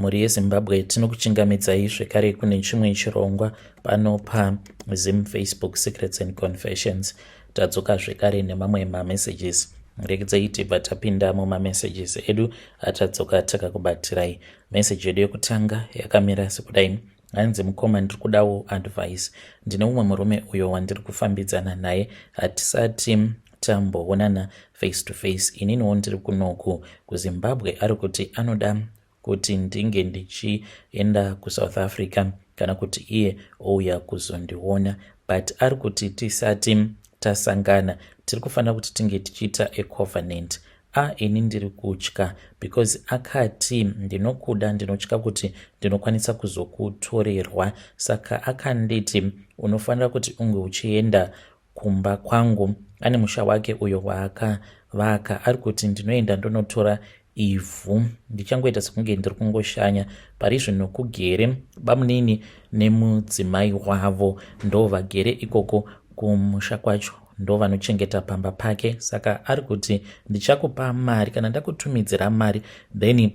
Mhuri yeZimbabwe, tinokuchingamidzai zvekare kune chimwe chirongwa pano paZim Facebook Secrets and Confessions. Tadzoka zvekare nemamwe mamessages. Regedzai tibva tapinda mumamessages edu atadzoka takakubatirai. Message yedu yekutanga yakamira sekudai. Hanzi, "Mukoma, ndiri kudawo advice. Ndine mumwe murume uyo wandiri kufambidzana naye. Hatisati tamboonana face to face. Ininiwo ndiri kunoku kuZimbabwe. Ari kuti anoda kuti ndinge ndichienda kuSouth Africa kana kuti iye ouya kuzondiona, but ari kuti tisati tasangana tiri kufanira kuti tinge tichiita a covenant. A, ini ndiri kutya because akati ndinokuda, ndinotya kuti ndinokwanisa kuzokutorerwa. Saka akanditi unofanira kuti unge uchienda kumba kwangu." Ane musha wake uyo waakavaka. Ari kuti ndinoenda ndonotora ivhu, ndichangoita sekunge ndiri kungoshanya. Pari zvino kugere bamunini nemudzimai wavo, ndo vagere ikoko kumusha kwacho, ndo vanochengeta pamba pake. Saka ari kuti ndichakupa mari, kana ndakutumidzira mari, then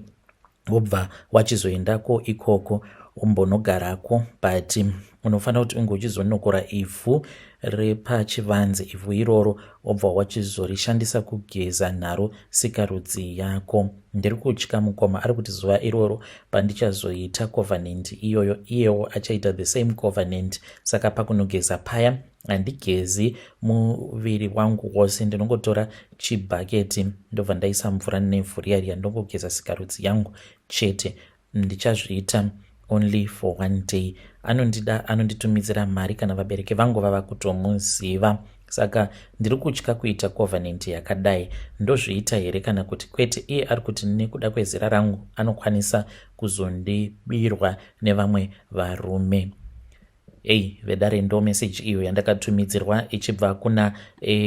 wobva wachizoendako ikoko umbonogarako, but unofanira kuti unge uchizonokora ivhu repachivanze. Ivhu iroro wobva wachizorishandisa kugeza naro sikarudzi yako. Ndiri kutya, mukoma." Ari kuti zuva iroro pandichazoita covenant iyoyo, iyewo achaita the same covenant. Saka pakunogeza paya handigezi muviri wangu wose, ndinongotora chibhaketi, ndobva ndaisa mvura nevhu riya riya, ndongogeza sikarudzi yangu chete. Ndichazviita only for one day. Anondida, anonditumidzira mari kana vabereki vangu vava kutomuziva. Saka ndiri kutya kuita covenant yakadai. Ndozviita here kana kuti kwete? Iye ari kuti nekuda kwezera rangu anokwanisa kuzondibirwa nevamwe varume." Ei, vedare, ndo meseji iyo yandakatumidzirwa ichibva kuna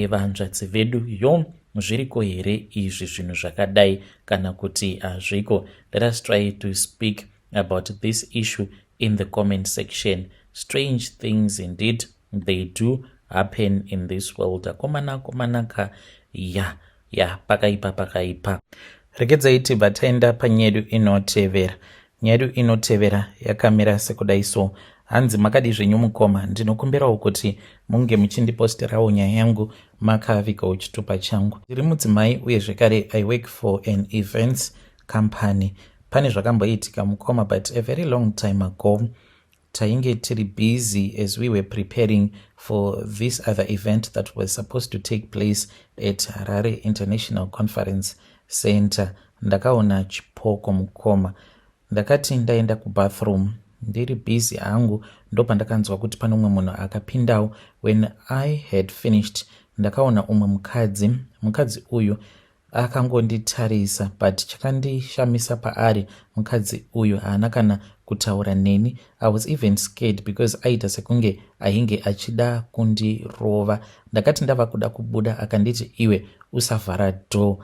vanzvadzi vedu. Yo, zviriko here izvi zvinhu zvakadai kana kuti hazviko? Let us try to speak about this issue in the comment section. Strange things indeed, they do happen in this world. Akomana, akomanaka, ya ya, pakaipa, pakaipa. Regedzai tibva taenda panyedu inotevera. Nyedu inotevera yakamira sekudai so. Hanzi, "Makadi zvenyu mukoma? Ndinokumbirawo kuti munge muchindiposterawo nyaya yangu makavigawo chitupa changu. Ndiri mudzimai uye zvekare I work for an events company. Pane zvakamboitika mukoma, but a very long time ago. Tainge tiri busy as we were preparing for this other event that was supposed to take place at Harare International Conference Center. Ndakaona chipoko mukoma. Ndakati ndaenda kubathroom, ndiri busy hangu, ndopandakanzwa kuti pane umwe munhu akapindawo. When I had finished, ndakaona umwe mukadzi. Mukadzi uyu akangonditarisa, but chakandishamisa paari, mukadzi uyu haana kana kutaura neni. I was even scared because aita sekunge ainge achida kundirova. Ndakati ndava kuda kubuda, akanditi, 'Iwe, usavhara door.'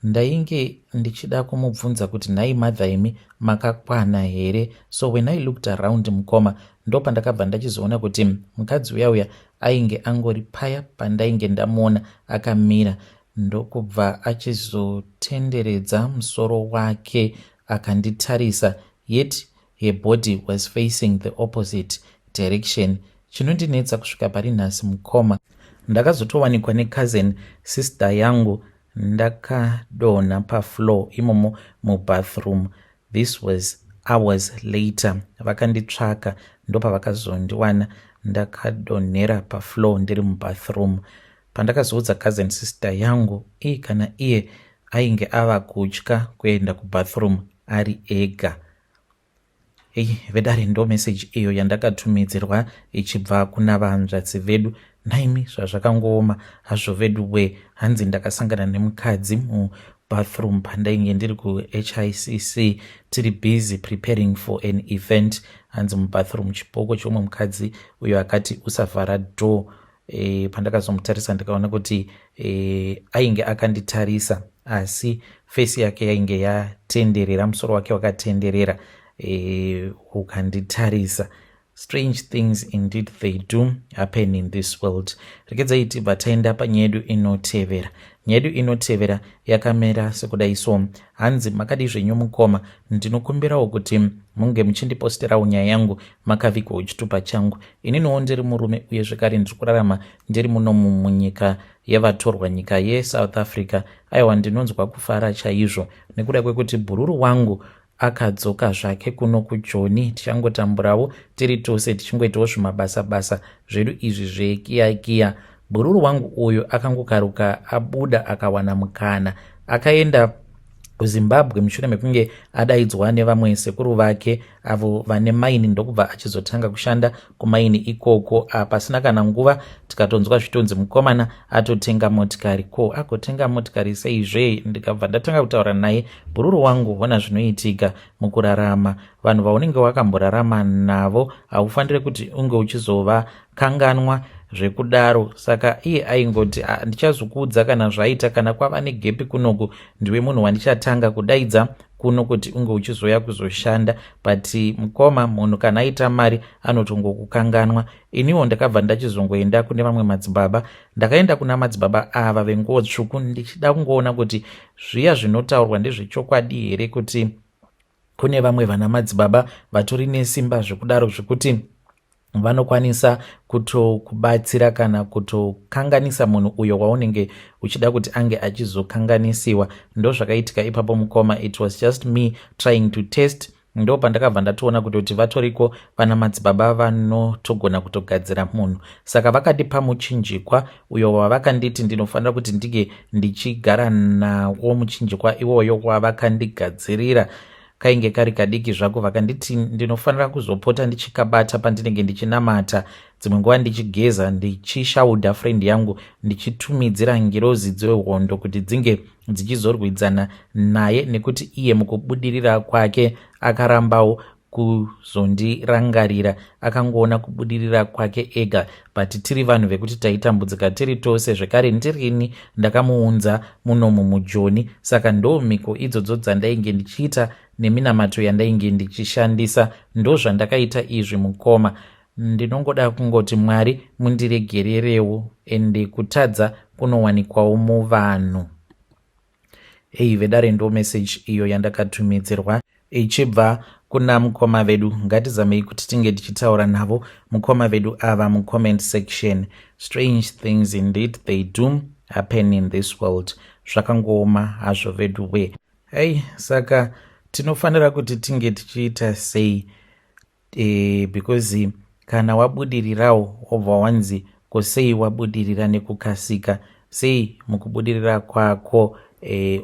Ndainge ndichida kumubvunza kuti, 'Nhai mother, imi makakwana here?' So when I looked around mukoma, ndopandakabva ndachizoona kuti mukadzi uya uya ainge angori paya pandainge ndamuona akamira, ndokubva achizotenderedza musoro wake akanditarisa, yet her body was facing the opposite direction. Chinondinetsa kusvika pari nhasi mukoma, ndakazotowanikwa necousin sister yangu ndakadonha pafloor imomo mubathroom. This was hours later. Vakanditsvaka, ndopavakazondiwana ndakadonhera pafloor ndiri mubathroom. Pandakazoudza cousin sister yangu ii, kana iye ainge ava kutya kuenda kubathroom ari ega." Ei, vedare, ndo meseji iyo yandakatumidzirwa ichibva kuna vanzvadzi vedu. Naimi, zvazvakangooma hazvo vedu we. Hanzi ndakasangana nemukadzi mubathroom pandainge ndiri kuHICC, tiri busy preparing for an event. Hanzi mubathroom chipoko cheumwe mukadzi uyo akati usavhara door. Pandakazomutarisa ndikaona kuti ainge akanditarisa, asi face yake yainge yatenderera, musoro wake wakatenderera ukanditarisa. Strange things indeed, they do happen in this world. Regedzai tibva taenda panyedu inotevera. Nyedu inotevera yakamira sekudai so. Hanzi makadii zvenyu mukoma, ndinokumbirawo kuti munge muchindiposterawo nyaya yangu makavigwawo chitupa changu. Ininiwo ndiri murume uye zvekare ndiri kurarama ndiri munomu munyika yevatorwa nyika yeSouth Africa. Aiwa ndinonzwa kufara chaizvo nekuda kwekuti bhururu wangu akadzoka zvake kuno kuJoni tichangotamburawo tiri tose tichingoitawo zvimabasa basa zvedu izvi zvekiyakiya. Bhururu wangu uyu akangokaruka abuda akawana mukana akaenda kuZimbabwe mushure mekunge adaidzwa nevamwe sekuru vake avo vane maini ndokubva achizotanga kushanda kumaini ikoko. Ah, pasina kana nguva tikatonzwa zvitonzi mukomana atotenga motikari. Ko agotenga motikari seizve? Ndikabva ndatanga kutaura naye, bhururu wangu, hona zvinoitika mukurarama. Vanhu vaunenge wakamborarama navo haufanire kuti unge uchizovakanganwa zvekudaro. Saka iye aingoti ah, ndichazokuudza kana zvaita, kana kwava negepi kunoku ndiwe munhu wandichatanga kudaidza kuno kuti unge uchizouya kuzoshanda. But mukoma, munhu kana aita mari anotongokukanganwa. Iniwo ndakabva ndachizongoenda kune vamwe madzibaba. Ndakaenda kuna madzibaba ava venguo tsvuku ndichida kungoona kuti zviya zvinotaurwa ndezvechokwadi here, kuti kune vamwe vana madzibaba vatori nesimba zvekudaro zvekuti vanokwanisa kutokubatsira kana kutokanganisa munhu uyo waunenge uchida kuti ange achizokanganisiwa. Ndozvakaitika ipapo mukoma, it was just me trying to test. Ndo pandakabva ndatoona kutoti vatoriko vana madzibaba vanotogona kutogadzira munhu. Saka vakandipa muchinjikwa uyo wavakanditi ndinofanira kuti ndinge ndichigara nawo. Muchinjikwa iwoyo wavakandigadzirira kainge kari kadiki zvako. Vakanditi ndinofanira kuzopota ndichikabata pandinenge ndichinamata, dzimwe nguva ndichigeza, ndichishaudha friend yangu, ndichitumidzira ngirozi dzehondo kuti dzinge dzichizorwidzana naye, nekuti iye mukubudirira kwake akarambawo kuzondirangarira, akangoona kubudirira kwake ega. But tiri vanhu vekuti taitambudzika tiri tose zvekare, ndirini ndakamuunza munomu muJoni. Saka ndo mhiko idzodzo dzandainge ndichiita neminamato yandainge ndichishandisa. Ndo zvandakaita izvi mukoma. Ndinongoda kungoti Mwari mundiregererewo, ende kutadza kunowanikwawo muvanhu. Ei vedare, ndo message iyo yandakatumidzirwa ichibva kuna mukoma vedu. Ngatizamei kuti tinge tichitaura navo mukoma vedu ava mucomment section. Strange things indeed, they do happen in this world. Zvakangooma hazvo vedu we. Hei, saka tinofanira kuti tinge tichiita sei? Because kana wabudirirawo wobva wanzi ko sei wabudirira nekukasika, sei mukubudirira kwako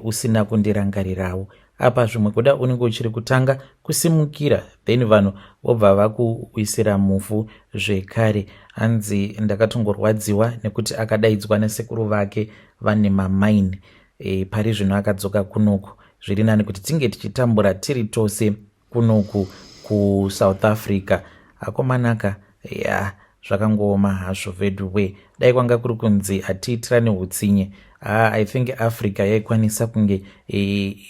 usina kundirangarirawo apa? Zvimwe kuda unenge uchiri kutanga kusimukira, then vanhu vobva vakuwisira mufu zvekare. Hanzi ndakatongorwadziwa nekuti akadaidzwa nesekuru vake vane mamaini. Pari zvino akadzoka kunoku, zviri nani kuti tinge tichitambura tiri tose kunoku kuSouth Africa. Akomanaka ya, zvakangooma hazvo vedu we. Dai kwanga kuri kunzi hatiitirane utsinye, ah, I think Africa yaikwanisa kunge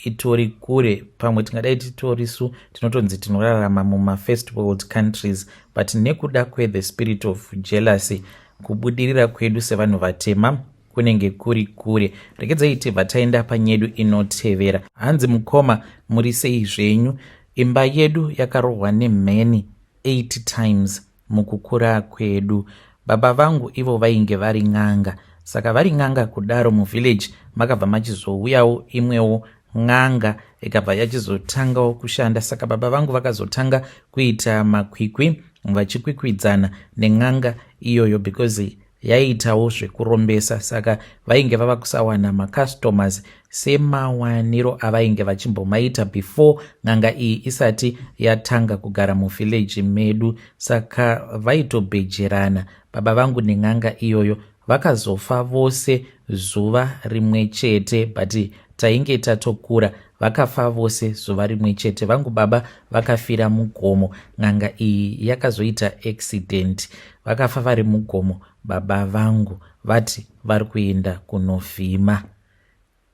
itori kure. Pamwe tingadai titorisu tinotonzi tinorarama mumafirst world countries, but nekuda kwethe spirit of jealousy, kubudirira kwedu sevanhu vatema kunenge kuri kure. Regedzai tibva taenda panyedu inotevera. Hanzi mukoma, muri sei zvenyu? Imba yedu yakarohwa nemheni 8 times mukukura kwedu. Baba vangu ivo vainge vari n'anga. Saka vari n'anga kudaro, muvillage makabva machizouyawo imwewo n'anga ikabva yachizotangawo kushanda. Saka baba vangu vakazotanga kuita makwikwi vachikwikwidzana nen'anga iyoyo because yaiitawo zvekurombesa. Saka vainge vava kusawana macustomers semawaniro avainge vachimbomaita before n'anga iyi isati yatanga kugara muvillage medu. Saka vaitobhejerana baba vangu nen'anga iyoyo. Vakazofa vose zuva rimwe chete, but tainge tatokura. Vakafa vose zuva rimwe chete. Vangu baba vakafira mugomo. N'anga iyi yakazoita accident, vakafa vari mugomo. Baba vangu vati vari kuenda kunovhima.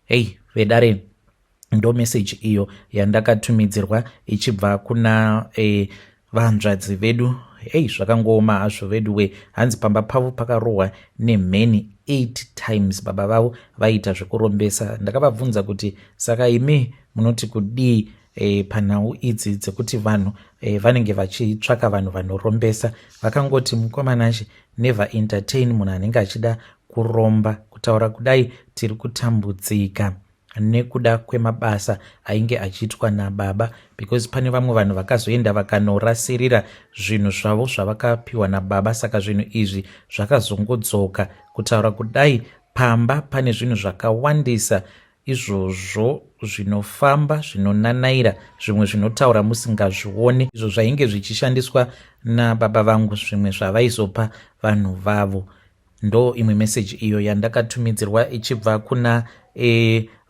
Hei vedare, ndo message iyo yandakatumidzirwa ichibva kuna vanzvadzi vedu. Hei, zvakangooma hazvo veduwe. Hanzi pamba pavo pakarohwa nemheni 8 times. Baba vavo vaiita zvekurombesa. Ndakavabvunza kuti saka imi munoti kudii panhau idzi dzekuti vanhu vanenge vachitsvaka vanhu vanorombesa? Vakangoti, "Mukomanashe, never entertain munhu anenge achida kuromba. Kutaura kudai, tiri kutambudzika nekuda kwemabasa ainge achiitwa nababa, because pane vamwe vanhu vakazoenda vakanorasirira zvinhu zvavo zvavakapiwa nababa. Saka zvinhu izvi zvakazongodzoka. Kutaura kudai, pamba pane zvinhu zvakawandisa izvozvo zvinofamba, zvinonanaira, zvimwe zvinotaura musingazvioni, izvo zvainge zvichishandiswa nababa vangu, zvimwe zvavaizopa vanhu vavo." Ndo imwe meseji iyo yandakatumidzirwa ichibva kuna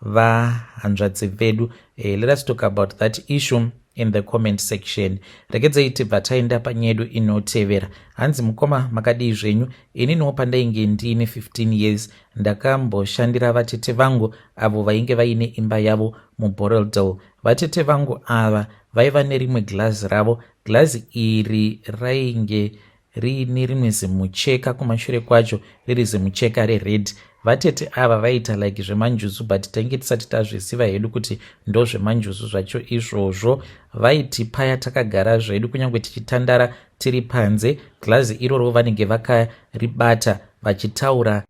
vahanzvadzi vedu. Let us talk about that issue in the comment section. Regedzei tibva taenda panyedu inotevera. Hanzi, "Mukoma, makadii zvenyu? Ininiwo pandainge ndiine 15 years ndakamboshandira vatete vangu avo vainge vaine imba yavo muBorrowdale. Vatete vangu ava vaiva nerimwe girazi ravo. Girazi iri rainge riine rimwe zimucheka kumashure kwacho, riri zimucheka rered. Vatete ava vaita like zvemanjuzu, but tainge tisati tazviziva hedu kuti ndo zvemanjuzu zvacho izvozvo. Vaiti paya takagara zvedu, kunyange tichitandara tiri panze, girazi iroro vanenge vakaribata vachitaura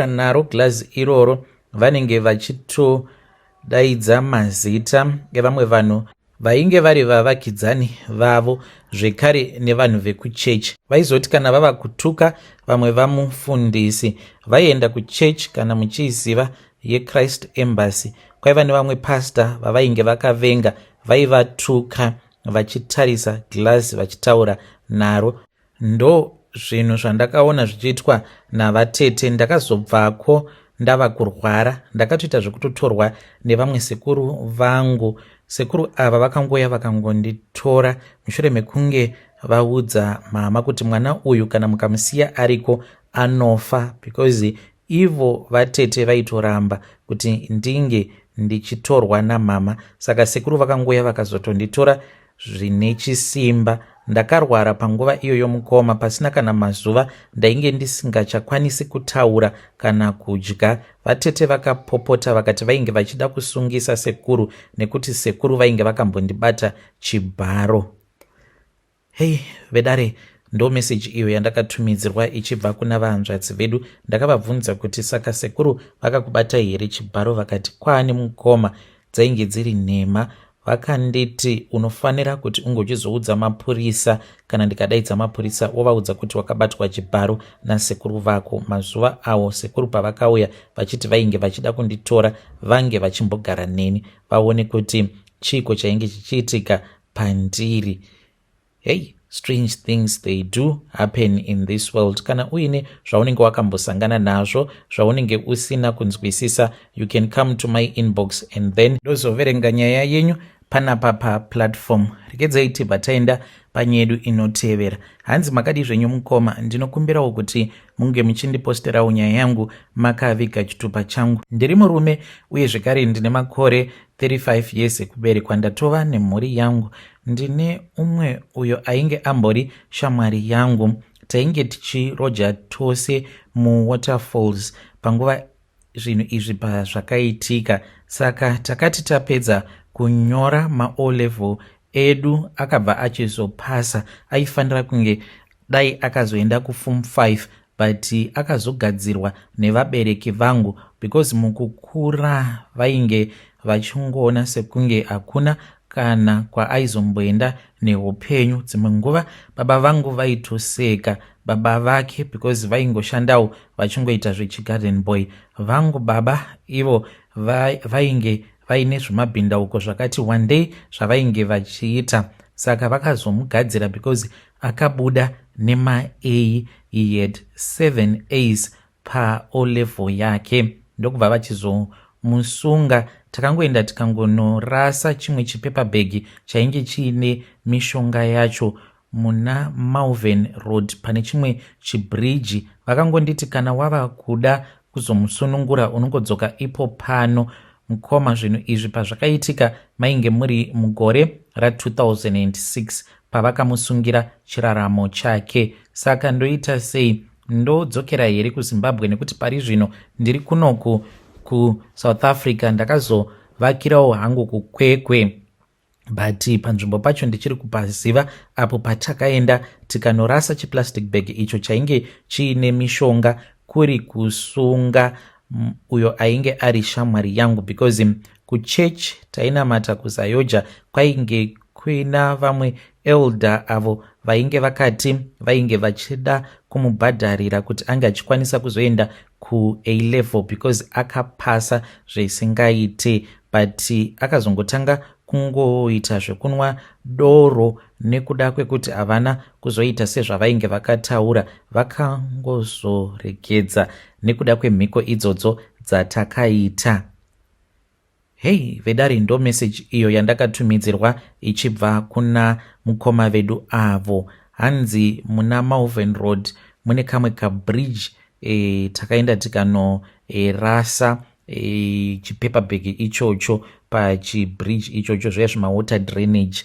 naro. Girazi iroro vanenge vachitodaidza mazita evamwe vanhu vainge vari vavakidzani vavo, zvekare nevanhu vekuchechi. Vaizoti kana vava kutuka vamwe vamufundisi, vaienda kuchechi, kana muchiiziva, yeChrist Embassy. Kwaiva nevamwe pasta vavainge vakavenga. Vaivatuka vachitarisa girazi vachitaura naro. Ndo zvinhu zvandakaona zvichiitwa navatete. Ndakazobvako ndava kurwara. Ndakatoita zvekutotorwa nevamwe sekuru vangu. Sekuru ava vakangoya vakangonditora mushure mekunge vaudza mama kuti mwana uyu kana mukamusiya ariko anofa, because ivo vatete vaitoramba kuti ndinge ndichitorwa namama. Saka sekuru vakangoya vakazotonditora zvine chisimba. Ndakarwara panguva iyoyo, mukoma. Pasina kana mazuva ndainge ndisingachakwanisi kutaura kana kudya. Vatete vakapopota vakati vainge vachida kusungisa sekuru nekuti sekuru vainge vakambondibata chibharo." Hei vedare, ndo meseji iyo yandakatumidzirwa ichibva kuna vahanzvadzi vedu. Ndakavabvunza kuti saka sekuru vakakubatai here chibharo? Vakati, "Kwaani mukoma, dzainge dziri nhema. Vakanditi unofanira kuti unge uchizoudza mapurisa kana ndikadaidza mapurisa, wovaudza kuti wakabatwa chibharo nasekuru vako." Mazuva awo sekuru pavakauya vachiti vainge vachida kunditora, vange vachimbogara neni vaone kuti chiiko chainge chichiitika pandiri. Hey, strange things, they do happen in this world. Kana uine zvaunenge wakambosangana nazvo zvaunenge usina kunzwisisa, you can come to my inbox and then ndozoverenga nyaya yenyu panapa paplatform. Regedzai tibva taenda panyedu inotevera. Hanzi, "Makadi zvenyu mukoma? Ndinokumbirawo kuti munge muchindiposterawo nyaya yangu makaviga chitupa changu. Ndiri murume uye zvekare ndine makore 35 years ekuberekwa. Ndatova nemhuri yangu. Ndine umwe uyo ainge ambori shamwari yangu. Tainge tichiroja tose muWaterfalls panguva zvinhu izvi pazvakaitika. Saka takati tapedza kunyora maO level edu, akabva achizopasa. Aifanira kunge dai akazoenda kuform 5, but akazogadzirwa nevabereki vangu because mukukura vainge vachingoona sekunge hakuna kana kwaaizomboenda neupenyu. Dzimwe nguva baba vangu vaitoseka baba vake because vaingoshandawo vachingoita zvechigarden boy. Vangu baba ivo vainge vaine zvemabhindauko zvakati one day zvavainge vachiita. Saka vakazomugadzira because akabuda nemaA. He had 7 A's paO level yake, ndokubva vachizomusunga. Takangoenda tikangonorasa chimwe chipepabhegi chainge chiine mishonga yacho muna Malvern Road pane chimwe chibhiriji. Vakangonditi kana wava kuda kuzomusunungura unongodzoka ipo pano. Mukoma, zvinhu izvi pazvakaitika mainge muri mugore ra2006. pavakamusungira chiraramo chake. Saka ndoita sei? Ndodzokera here kuZimbabwe nekuti pari zvino ndiri kunoku kuSouth Africa? Ndakazovakirawo hangu kuKwekwe, but panzvimbo pacho ndichiri kupaziva, apo patakaenda tikanorasa chiplastic bag icho chainge chiine mishonga, kuri kusunga uyo ainge ari shamwari yangu, because kuchurch tainamata kuZAOGA kwainge kuina vamwe elder avo vainge vakati vainge vachida kumubhadharira kuti ange achikwanisa kuzoenda kuA level, because akapasa zvisingaite, but akazongotanga kungoita zvekunwa doro nekuda kwekuti havana kuzoita sezvavainge vakataura. Vakangozoregedza nekuda kwemhiko idzodzo dzatakaita. Hei vedare, ndo meseji iyo yandakatumidzirwa ichibva kuna mukoma vedu avo. Hanzi muna Malvern Road mune kamwe kabridge, takaenda tikanorasa chipaper bag ichocho pachibridge ichocho, zviya zvimawater drainage.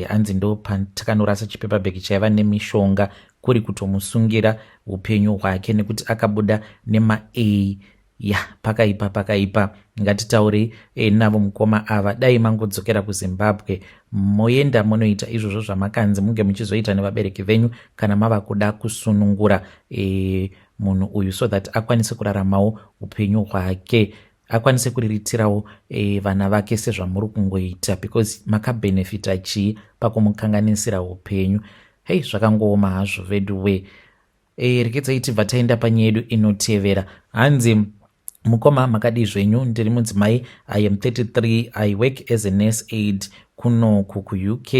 Hanzi ndo patakanorasa chipaper bag chaiva nemishonga, kuri kutomusungira upenyu hwake nekuti akabuda nema-A. Ya, pakaipa, pakaipa. Ngatitaurei navo mukoma ava. Dai mangodzokera kuZimbabwe, moenda munoita izvozvo zvamakanzi munge muchizoita nevabereki venyu kana mava kuda kusunungura munhu uyu, so that akwanise kuraramawo upenyu hwake, akwanise kuriritirawo vana vake sezvamuri kungoita, because makabhenefita chii pakumukanganisira upenyu? Hei, zvakangooma hazvo vedu we. Rekedzai tibva taenda panyaya yedu inotevera. Hanzi, "Mukoma, makadii zvenyu? Ndiri mudzimai, I am 33. I work as a nurse aid kunoku kuUK,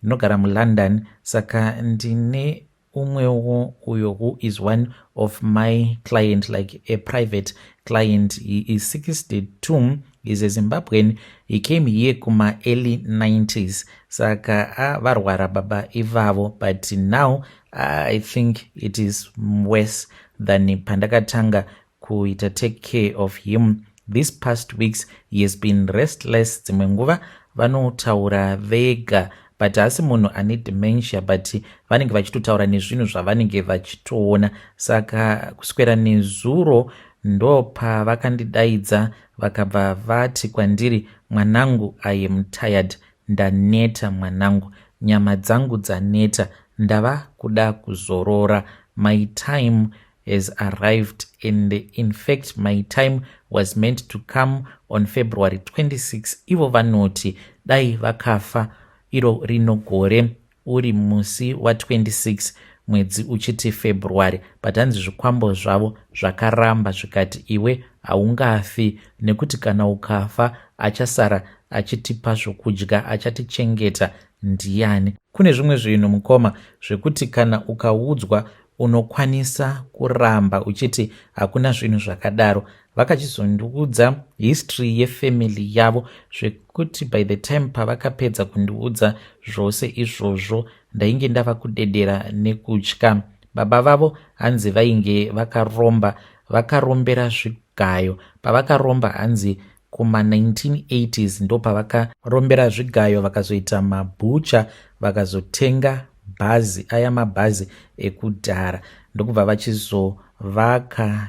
ndinogara muLondon. Saka ndine umwewo uyo who is one of my client, like a private client. He is 62, is a Zimbabwean. He came here kuma early 90s. Saka varwara baba ivavo, but now I think it is worse than pandakatanga kuita take care of him. This past weeks he has been restless. Dzimwe nguva vanotaura vega, but haasi munhu ane dementia, but vanenge vachitotaura nezvinhu zvavanenge vachitoona. Saka kuswera nezuro ndopavakandidaidza, vakabva vati kwandiri, 'Mwanangu, I am tired. Ndaneta mwanangu, nyama dzangu dzaneta, ndava kuda kuzorora. My time has arrived, and in fact my time was meant to come on February 26.' Ivo vanoti dai vakafa iro rino gore uri musi wa26, mwedzi uchiti February, but hanzi zvikwambo zvavo zvakaramba zvikati, 'Iwe haungafi, nekuti kana ukafa achasara achitipa zvokudya, achatichengeta ndiani?' Kune zvimwe zvinhu, mukoma, zvekuti kana ukaudzwa unokwanisa kuramba uchiti hakuna zvinhu zvakadaro. Vakachizondiudza history yefamily yavo, zvekuti by the time pavakapedza kundiudza zvose izvozvo, ndainge ndava kudedera nekutya. Baba vavo hanzi vainge vakaromba, vakarombera zvigayo. Pavakaromba, hanzi kuma1980s ndo pavakarombera zvigayo, vakazoita mabhucha, vakazotenga bhazi, aya mabhazi ekudhara, ndokubva vachizovaka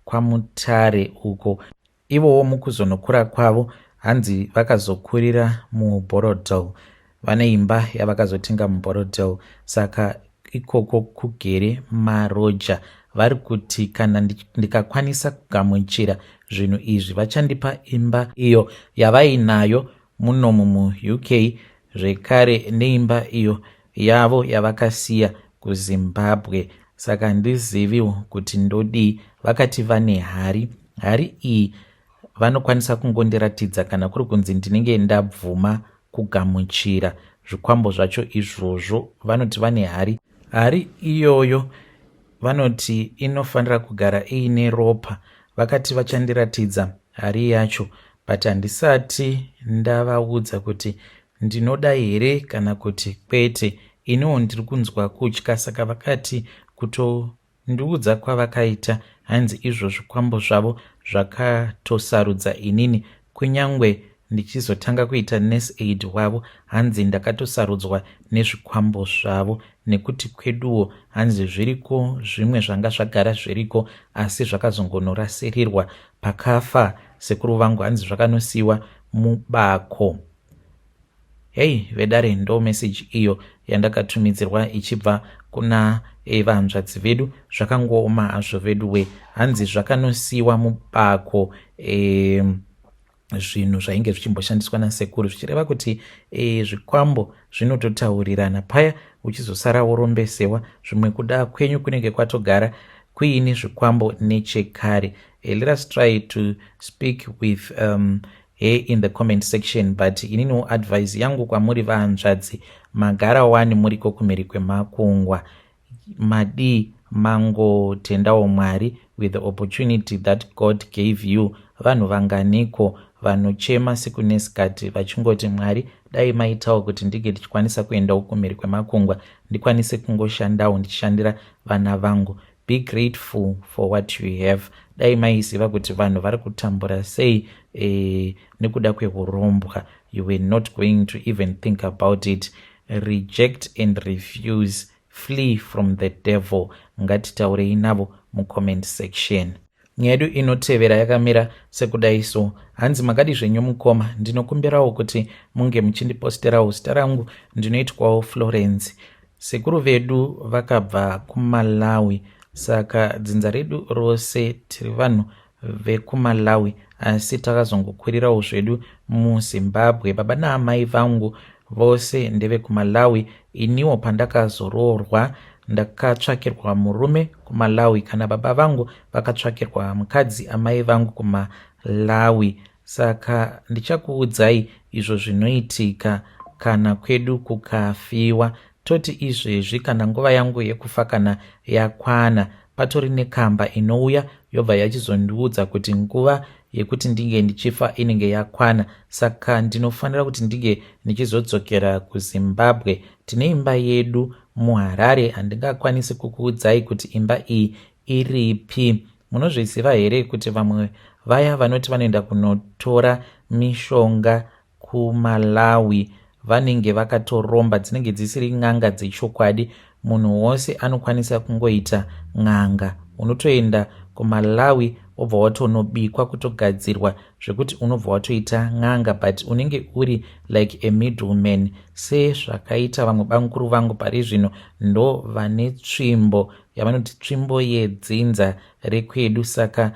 kwaMutare uko. Ivowo mukuzonokura kwavo, hanzi vakazokurira muBorrowdale, vane imba yavakazotenga muBorrowdale. Saka ikoko kugere maroja. Vari kuti kana ndikakwanisa kugamuchira zvinhu izvi, vachandipa imba iyo yavainayo munomu muUK, zvekare neimba iyo yavo yavakasiya kuZimbabwe. Saka handiziviwo kuti ndodii. Vakati vane hari, hari iyi vanokwanisa kungondiratidza kana kuri kunzi ndinenge ndabvuma kugamuchira zvikwambo zvacho izvozvo. Vanoti vane hari, hari iyoyo vanoti inofanira kugara iine ropa. Vakati vachandiratidza hari yacho, but handisati ndavaudza kuti ndinoda here kana kuti kwete. Iniwo ndiri kunzwa kutya." Saka vakati kutondiudza kwavakaita, hanzi izvo zvikwambo zvavo zvakatosarudza inini, kunyange Ndichizotanga kuita nurse aid wavo, hanzi ndakatosarudzwa nezvikwambo zvavo, nekuti kweduwo hanzi zviriko zvimwe zvanga zvagara zviriko, asi zvakazongonorasirirwa pakafa sekuru vangu, hanzi zvakanosiyiwa mubako. Hei vedare, ndo meseji iyo yandakatumidzirwa ichibva kuna vanzvadzi vedu. Zvakangooma hazvo vedu we, hanzi zvakanosiyiwa mubako, zvinhu zvainge zvichimboshandiswa nasekuru, zvichireva kuti zvikwambo zvinototaurirana. Paya uchizosara worombesewa, zvimwe kuda kwenyu kunenge kwatogara kuine zvikwambo nechekare. Let us try to speak with her in the comment section, but ininiwo advice yangu kwamuri vahanzvadzi, magara wani muriko kumhiri kwemakungwa, madii mangotendawo Mwari with the opportunity that God gave you? Vanhu vanganiko vanochema siku nesikati vachingoti, "Mwari, dai maitawo kuti ndinge ndichikwanisa kuendawo kumhiri kwemakungwa, ndikwanise kungoshandawo ndichishandira vana vangu." Be grateful for what you have. Dai maiziva kuti vanhu vari kutambura sei nekuda kweurombwa, you were not going to even think about it. Reject and refuse, flee from the devil. Ngatitaurei navo mucomment section. Nyaya yedu inotevera yakamira sekudai so. Hanzi, "Makadi zvenyu mukoma? Ndinokumbirawo kuti munge muchindiposterawo. Zita rangu ndinoitwawo Florence. Sekuru vedu vakabva kuMalawi, saka dzinza redu rose tiri vanhu vekuMalawi, asi takazongokurirawo zvedu muZimbabwe. Baba naamai vangu vose ndevekuMalawi. Iniwo pandakazoroorwa ndakatsvakirwa murume kuMalawi. Kana baba vangu vakatsvakirwa mukadzi amai vangu kuMalawi. Saka ndichakuudzai izvo zvinoitika kana kwedu kukafiwa. Toti izvezvi kana nguva yangu yekufa kana yakwana, patori nekamba inouya yobva yachizondiudza kuti nguva yekuti ndinge ndichifa inenge yakwana, saka ndinofanira kuti ndinge ndichizodzokera kuZimbabwe. Tine imba yedu muHarare. Handingakwanisi kukuudzai kuti imba iyi iripi. Munozviziva here kuti vamwe vaya vanoti vanoenda kunotora mishonga kuMalawi vanenge vakatoromba? Dzinenge dzisiri n'anga dzechokwadi. Munhu wose anokwanisa kungoita n'anga. Unotoenda kuMalawi wobva watonobikwa, kutogadzirwa zvekuti unobva watoita n'anga, but unenge uri like a middleman, sezvakaita vamwe bamukuru vangu pari zvino. Ndo vane tsvimbo yavanoti tsvimbo yedzinza rekwedu. Saka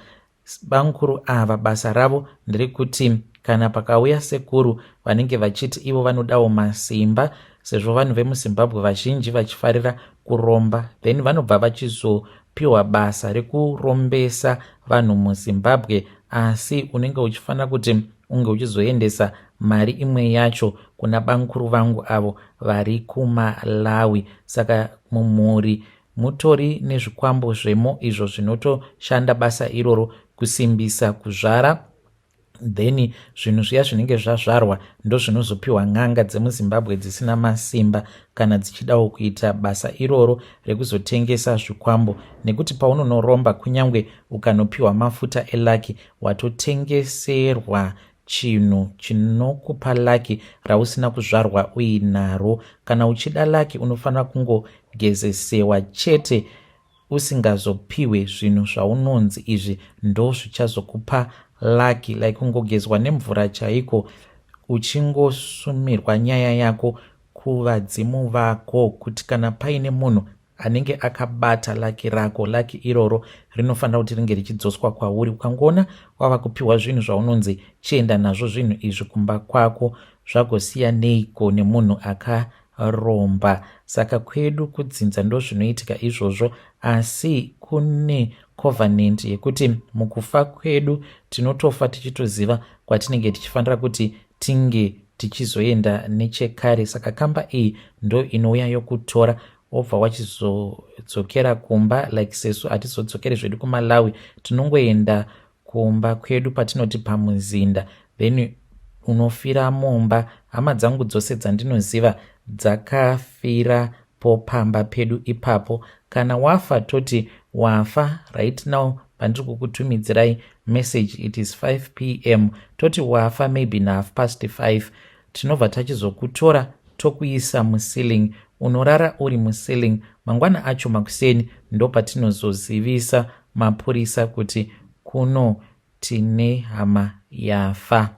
bamukuru ava basa ravo nderekuti kana pakauya sekuru vanenge vachiti ivo vanodawo masimba, sezvo vanhu vemuZimbabwe vazhinji vachifarira kuromba, then vanobva vachizopiwa basa rekurombesa vanhu muZimbabwe, asi unenge uchifanira kuti unge uchizoendesa mari imwe yacho kuna bamukuru vangu avo vari kuMalawi. Saka mumhuri mutori nezvikwambo zvemo izvo zvinotoshanda basa iroro, kusimbisa kuzvara. Then zvinhu zviya zvinenge zvazvarwa ndozvinozopiwa n'anga dzemuZimbabwe dzisina masimba kana dzichidawo kuita basa iroro rekuzotengesa zvikwambo, nekuti paunonoromba, kunyange ukanopiwa mafuta eluck, watotengeserwa chinhu chinokupa luck rausina kuzvarwa uinaro. Kana uchida luck, unofanira kungogezesewa chete, usingazopiwe zvinhu zvaunonzi izvi ndo zvichazokupa luck, like kungogezwa nemvura chaiko, uchingosumirwa nyaya yako kuvadzimu vako, kuti kana paine munhu anenge akabata luck rako, luck iroro rinofanira kuti ringe richidzoswa kwauri. Ukangoona wava kupiwa zvinhu zvaunonzi chienda nazvo zvinhu izvi kumba kwako, zvagosiyaneiko nemunhu akaromba? Saka kwedu kudzinza ndo zvinoitika izvozvo, asi kune covenant yekuti mukufa kwedu tinotofa tichitoziva kwatinenge tichifanira kuti tinge tichizoenda nechekare. Saka kamba iyi ndo inouya yokutora, wobva wachizodzokera kumba. Like sesu hatizodzokeri zvedu kuMalawi, tinongoenda kumba kwedu patinoti pamuzinda, then unofira mumba. Hama dzangu dzose dzandinoziva dzakafirapo pamba pedu ipapo. Kana wafa, toti wafa right now. Pane Pandiri kukutumidzirai message, it is 5 p.m. Toti wafa maybe na past 5, tinobva tachizokutora tokuisa muceiling. Unorara uri muceiling. Mangwana acho makuseni ndopatinozozivisa mapurisa kuti kuno tine hama yafa.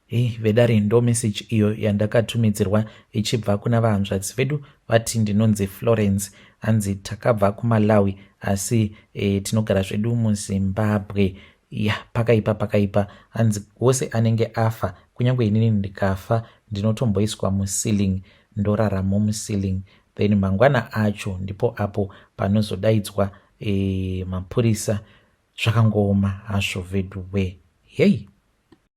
Hei vedare, ndo message iyo yandakatumidzirwa ichibva kuna vahanzvadzi vedu. Vati, "Ndinonzi Florence." Hanzi, "Takabva kuMalawi, asi tinogara zvedu muZimbabwe." Ya, pakaipa, pakaipa. Hanzi wose anenge afa, kunyange inini ndikafa, ndinotomboiswa muceiling, ndoraramo muceiling, then mangwana acho ndipo apo panozodaidzwa mapurisa. Zvakangooma hazvo vedu we. Hei.